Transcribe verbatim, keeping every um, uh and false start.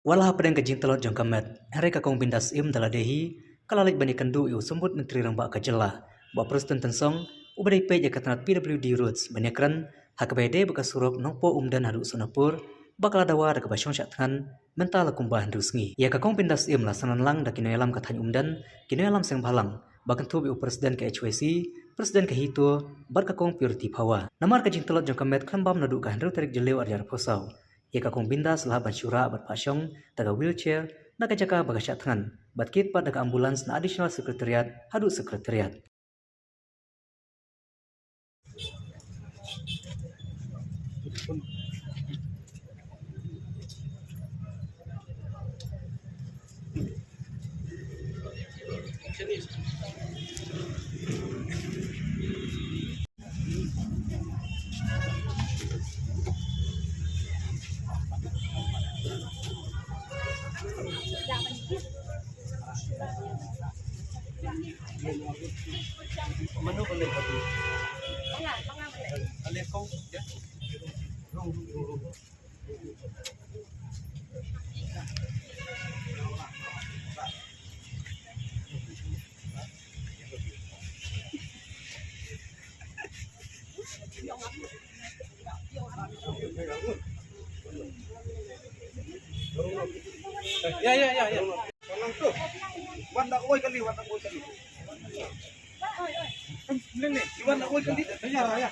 Wat la hapdeng ka jingtlot jong ka met, hynrei ka Kong Bindas Syiem da lade hi ka la leit ban ïakynduh ïa u Symbud Myntri Rangbah ka jylla, Bah Prestone Tynsong, uba dei peit ïa ka tnat P W D Roads, ban ïakren ha kaba ïadei bad ka surok Nongpoh Umden haduh Sonapur, ba ka la dawa da kaba shong shah thngan mynta la kumba hynriew sngi. Ïa ka Kong Bindas Syiem la synran lang da ki nongïalam ka thaiñ Umden, ki nongïalam seng bhalang, ba kynthup ïa u President ka H Y C, President ka HITO, bad ka Kong Purity Phawa. Namar ka jingtlot jong ka met khlem bam naduh ka hynriew tarik Jylliew arhajar arphew saw, ïa ka Kong Bindas la hap ban shu rah bad phah shong da ka wheelchair na ka jaka ba ka shah thngan, bad kit pat da ka ambulance na Additional Secretariat haduh Secretariat. Ya, ya, ya, ya. Wan da oi kali, wan da oi kali. Wan da oi kali. Ya, ya.